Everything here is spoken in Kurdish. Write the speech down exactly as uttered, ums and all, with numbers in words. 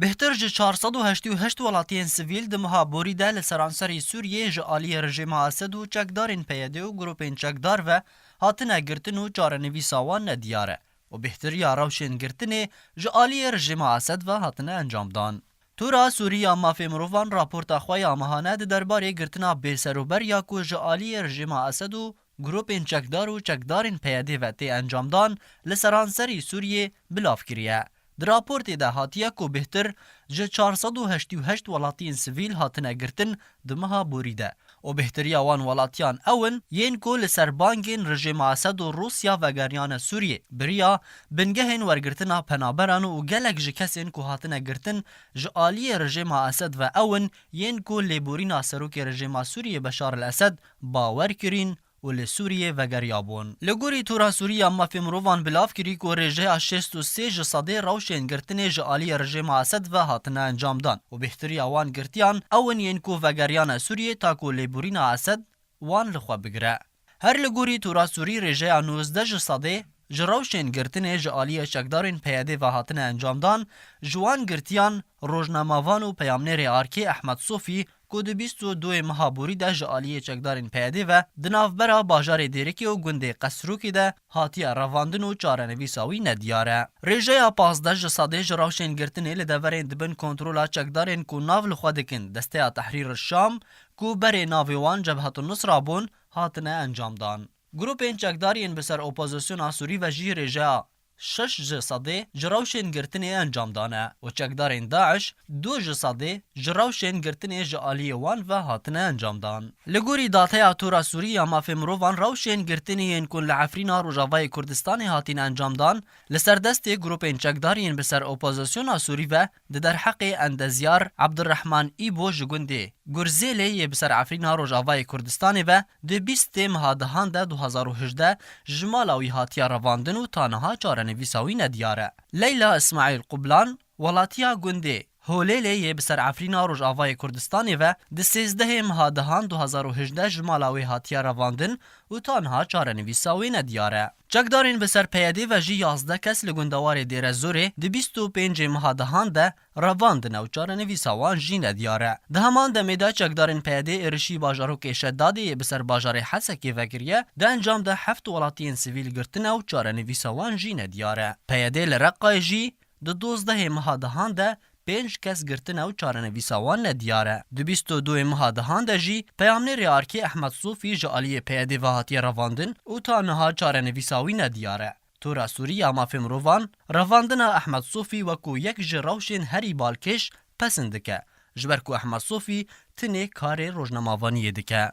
Bêhtir ji çar sed û heştê û heşt welatiyên sivîl di meha borî de li seranserî Sûriyê ji aliyê rejîma Esed û çekdarên P Y D û grûpên çekdar ve hatine girtin û çarenivîsa wan nediyar e û bêhtiriya rewşên girtinê ji aliyê rejîma Esed ve hatine encamdan. Tora Sûrî ya Mafê Mirovan raporta xwe ya mehane di derbarê girtina bêserûber ya ku ji aliyê rejîma Esed û grûpên çekdar û çekdarên P Y D ve tê encamdan li seranserî Sûriyê bilav kiriye. Di raportê de hatiye ku bêhtir ji çar sed û heştê û heşt welatiyên sivîl hatine girtin di meha borî de û bêhtiriya wan welatiyan ew in yên ku li ser bangên rejîma Esed û Rûsya vegeriyane Sûriyê. Biriya bingehên wergirtina penaberan û gelek ji kesên ku hatine girtin ji aliyê rejîma Esed ve ew in yên ku lêborîna serokê rejîma Sûriyê Beşar el Esed bawer kirîn û li Sûriyê vegeriyabûn. Li gorî Tora Sûrî ya Mafê Mirovan bilav kirî ku rêjeya şêst û sê ji sedê rewşên girtinê ji aliyê rejîma Esed ve hatine encamdan û bêhtiriya wan girtiyan ew in yên ku vegeriyane Sûriyê ta ku lêborîna Esed wan li xwe bigire. Her li gorî Tora Sûrî rêjeya nozdeh ji sedê ji rewşên girtinê ji aliyê çekdarên P Y D ve hatine encamdan, ji wan girtiyan rojnamevan û peyamnêrê arkê Ehmed Sofî ku di bîst û duyê meha borî de ji aliyê çekdarên P Y D ve di navbera bajarê Dêrikê û gundê Qesrûkê de hatiye revandin û çarenivîsa wî nediyar e. Rêjeya pazdeh ji sedê ji rewşên girtinê li deverên dibin kontrola çekdarên ku nav li xwe dikin Desteya Tehrîr Şam, ku berê navê wan Cebhetun Nusra bûn, hatine encamdan. Grûpên çekdar yên bi ser opozisyona Sûrî ve jî rêjeya şeş ji sedê ji rewşên girtinê encam dane û çekdarên DAIŞ du ji sedê ji rewşên girtinê ji aliyê wan ve hatine encamdan. Li gorî dateya Tora Sûrî ya Mafê Mirovan, rewşên girtinê yên ku li Efrîna Rojavayê Kurdistanê hatine encamdan, li ser destê grûpên çekdar yên bi ser opozisyona Sûrî ve di derheqê endezyar Ebdurrehman Îbo ji gundê Gurzêlê yê bi ser Efrîna Rojavayê Kurdistanê ve di bîstê meha dehan de du hezar û hejdeh ji mala wî hatiye revandin û ta niha çarenivîsa wî nediyar e. Leyla Îsmaîl Qublan, welatiya gundê Holêlê yê bi ser Efrîna Rojavayê Kurdistanê ve di sêzdehê meha dehan du hezar û hejdeh ji mala wê hatiye revandin û ta niha çarenivîsa wê nediyar e. Çekdarên bi ser P Y D ve jî yazdeh kes li gundewarê Dêrezorê di bîst û pêncê meha dehan de revandine û çarenivîsa wan jî nediyar e. Di heman demê de çekdarên P Y D êrişî bajarokê Şedadê yê bi ser bajarê Hesekê vekiriye, di encam de heft welatiyên sivîl girtine û çarenivîsa wan jî nediyar e. P Y D li Reqayê jî di dozdehê meha dehan de pênc kes girtine û çarenivîsa wan nediyar e. Di bîst û duyê meha dehan de jî peyamnêrê arkê Ehmed Sofî ji aliyê P Y D ve hatiye revandin û ta niha çarenivîsa wî nediyar e. Tora Sûrî ya Mafê Mirovan revandina Ehmed Sofî wekû yek ji rewşên herî balkêş pesend dike, ji ber ku Ehmed Sofî tinê karê rojnamevaniyê dike.